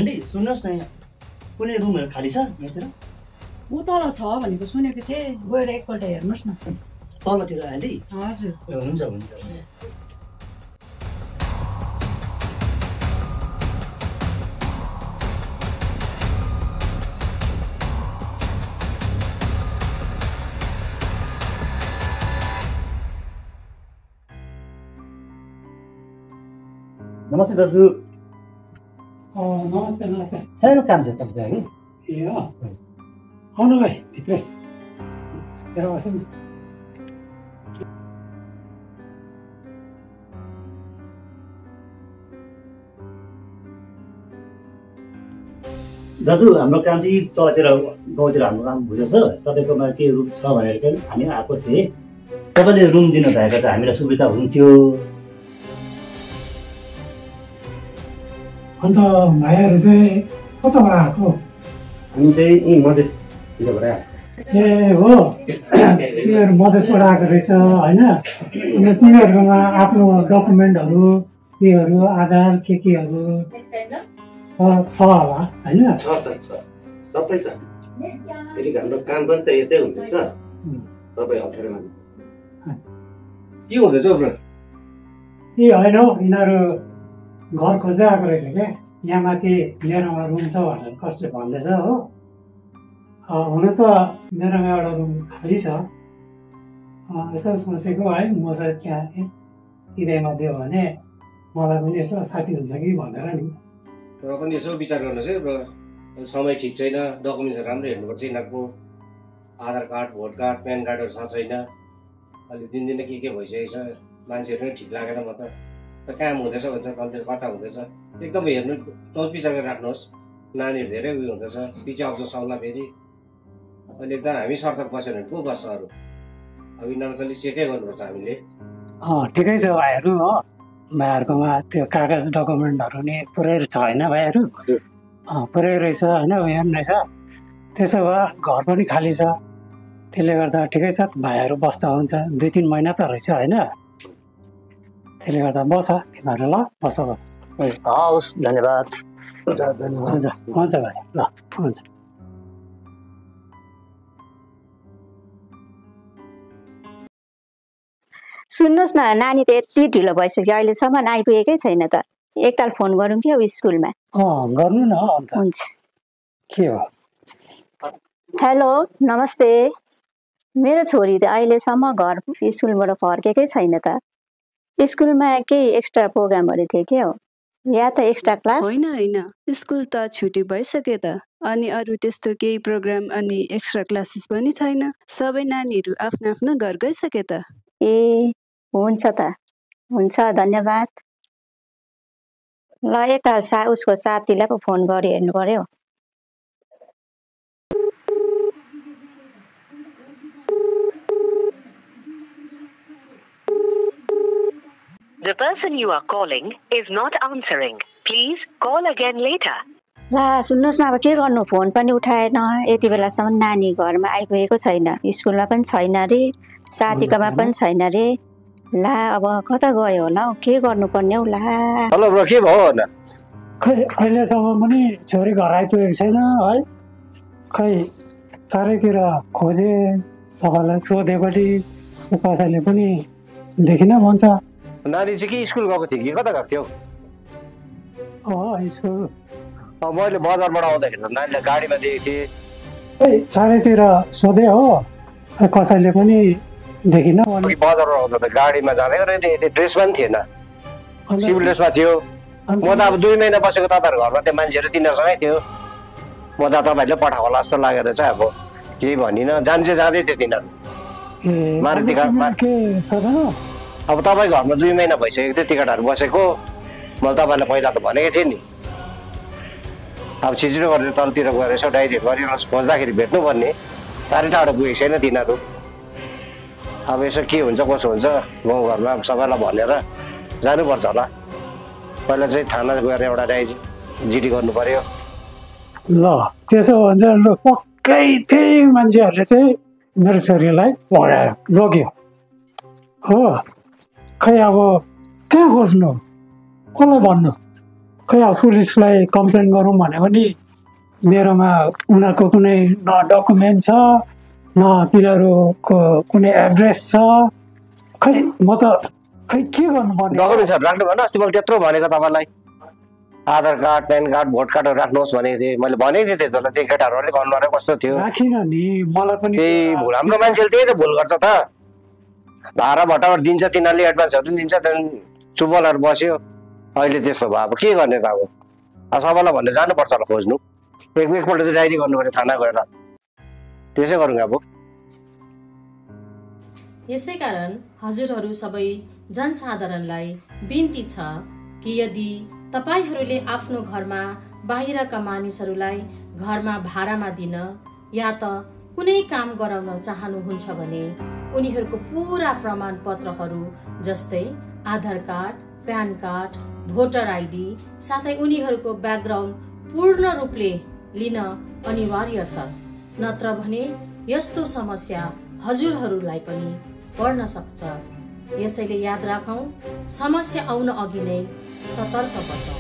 Aunty सुन्नुहोस् न, यहाँ कुनै रुमहरू खाली छ यहाँतिर? ऊ तल छ भनेको सुनेको थिएँ, गएर एकपल्ट हेर्नुहोस् न। तलतिर आन्टी? हजुर। हुन्छ हुन्छ हुन्छ। नमस्ते दाजु। नमस्ते नमस्ते। सानो काम छ तपाईँको है? ए हो, आउनु भाइ भित्रै हेर बस्नु नि। दाजु हाम्रो काम चाहिँ तलतिर गाउँतिर हाम्रो काम बुझेछ। तपाईँकोमा के रुम छ भनेर चाहिँ हामी आएको थिएँ। तपाईँले रुम दिनुभएको त हामीलाई सुविधा हुन्थ्यो। अन्त भाइहरू चाहिँ कताबाट आएको? हामी चाहिँ यहीँ मधेसतिरबाट आएको। ए हो, तिमीहरू मधेसबाट आएको रहेछ होइन? अन्त तिमीहरूकोमा आफ्नो डकुमेन्टहरू केहरू आधार केहरू छ होला होइन? छ सबै छ। फेरि हाम्रो काम पनि त यतै हुँदैछ। तपाईँ अप्ठ्यारो मान्नु। के हुँदैछ ब्रो? ए होइन हौ, यिनीहरू घर खोज्दै आएको रहेछ क्या। यहाँ माथि मेरोमा रुम छ भनेर कसले भन्दैछ हो। हुन त मेरोमा एउटा रुम खाली छ। यसो सोचेको है, म चाहिँ त्यहाँ किरायमा दियो भने मलाई पनि यसो साथी हुन्छ कि भनेर नि। र पनि यसो विचार गर्नुहोस् है ब्रो। समय ठिक छैन, डकुमेन्ट्सहरू राम्रो हेर्नुपर्छ यिनीहरूको। आधार कार्ड, भोट कार्ड, प्यान कार्डहरू छ छैन। अहिले दिनदिनै के भइसकेको छ, मान्छेहरू नै ठिक लागेन। म त काम हुँदैछ भन्छ, कता हुँदैछ एकदम हेर्नु, टोच पिछा गरेर राख्नुहोस्। नानीहरू धेरै उयो हुँदैछ, पछि आउँछ सल्लाह फेरि। अहिले एकदम हामी सतर्क बस्यो भने को बस्छ अरू? अब यिनीहरू चाहिँ चेकै गर्नुपर्छ हामीले। ठिकै छ भाइहरू हो। भाइहरूकोमा त्यो कागज डकुमेन्टहरू नि पुरै छ होइन भाइहरू? पुरै रहेछ होइन, उयो पनि रहेछ। त्यसो भए घर पनि खाली छ, त्यसले गर्दा ठिकै छ। भाइहरू बस्दा हुन्छ, 2-3 महिना त रहेछ होइन? त्यसले गर्दा बस तिमीहरू ल, बस। हवस्, धन्यवाद। हुन्छ भाइ, ल हुन्छ। सुन्नुहोस् न, नानी त यति ढिलो भइसक्यो, अहिलेसम्म आइपुगेकै छैन त। एकताल फोन गरौँ कि अब स्कुलमा। गर्नु न। हुन्छ। के हो? हेलो, नमस्ते। मेरो छोरी त अहिलेसम्म घर स्कुलबाट फर्केकै छैन त। स्कुलमा केही एक्स्ट्रा प्रोग्रामहरू थियो के हो, या त एक्स्ट्रा क्लास? होइन, स्कुल त छुट्टी भइसक्यो त। अनि अरू त्यस्तो केही प्रोग्राम अनि एक्स्ट्रा क्लासेस पनि छैन। सबै नानीहरू आफ्नो आफ्नो घर गइसके त। ए हुन्छ त, हुन्छ, धन्यवाद। ल, यता उसको साथीलाई पो फोन गरी हेर्नु पर्यो। The person you are calling is not answering. Please call again later. ला सुन्नुहोस् न, अब के गर्नु, फोन पनि उठाएन। यति बेलासम्म नानी घरमा आइपुगेको छैन, स्कुलमा पनि छैन रे, साथीकोमा पनि छैन रे। ला अब कता गयो होला हौ, के गर्नुपर्ने हौ? ला हेलो ब्रो, के भयो होला? खै अहिलेसम्म पनि छोरी घर आइपुगेको छैन है। खै चारैतिर खोजे, सबैलाई सोधे पनि कसैले पनि देखिन भन्छ। नानी चाहिँ के स्कुल गएको थियो कि कता गएको थियो? स्कुल मैले बजारबाट आउँदाखेरि नानीलाई गाडीमा देखेको थिएँ। खै चारैतिर सोधे हो, कसैले पनि देखिन। बजारबाट आउँदा त गाडीमा जाँदै गरेको थिएँ, ड्रेस पनि थिएन, सिभिल ड्रेसमा थियो। म त अब 2 महिना बसेको तपाईँहरूको घरमा त्यो मान्छेहरू तिनीहरूसँगै थियो। म त तपाईँहरूले पठाएको होला जस्तो लागेर चाहिँ अब केही भनिनँ, जान्छे जाँदै थियो तिनीहरू। अब तपाईँको घरमा 2 महिना भइसकेको थियो, टिकटहरू बसेको। मैले तपाईँलाई पहिला त भनेको थिएँ नि। अब छिटो गरेर तलतिर गएर यसो डाइरेक्ट गरिरहोस्, खोज्दाखेरि भेट्नुपर्ने। साह्रै टाढो पुगेको छैन तिनीहरू। अब यसो के हुन्छ कसो हुन्छ गाउँघरमा सबैलाई भनेर जानुपर्छ होला। पहिला चाहिँ थाना गएर एउटा जिडी गर्नु पर्यो। ल त्यसो भन्छ ल, पक्कै त्यही मान्छेहरूले चाहिँ मेरो छोरीलाई लगायो, लग्यो हो। खै अब कहाँ खोज्नु, कसलाई भन्नु? खै अब पुलिसलाई कम्प्लेन गरौँ भने पनि मेरोमा उनीहरूको कुनै न डकुमेन्ट छ न तिनीहरूको कुनै एड्रेस छ। खै म त खै के गर्नुपर्ने? डकुमेन्ट्सहरू राख्नु भएन? अस्ति मैले त्यत्रो भनेको तपाईँलाई आधार कार्ड प्यान कार्ड भोट कार्डहरू राख्नुहोस् भनेको थिएँ मैले, भनेको थिएँ त्यति त्यो केटाहरू अलिक अनुहारै कस्तो थियो। राखिनँ नि, मलाई पनि त्यही भुल, हाम्रो मान्छेले त्यही त भुल गर्छ त। भाडा भट्टाबाट दिन्छ तिनीहरूले, एडभान्सहरू दिन्छ, त्यहाँदेखि चुपलाएर बस्यो। अहिले त्यस्तो भयो, अब के गर्ने त? अब सबैलाई भन्ने जानुपर्छ होला खोज्नु। एकपल्ट चाहिँ डायरी गर्नु पर्यो थाना गएर, त्यसै गरौँ अब। यसै कारण हजुरहरू सबै जनसाधारणलाई बिन्ती छ कि यदि तपाईहरूले आफ्नो घरमा बाहिरका मानिसहरूलाई घरमा भाडामा दिन या त कुनै काम गराउन चाहनुहुन्छ भने उनीहरूको पुरा प्रमाणपत्रहरू जस्तै Aadhaar card, PAN card, voter ID साथै उनीहरूको ब्याकग्राउन्ड पूर्ण रूपले लिन अनिवार्य छ, नत्र भने यस्तो समस्या हजुरहरूलाई पनि पर्न सक्छ। यसैले याद राखौं, समस्या आउन अघि नै सतर्क बसौं।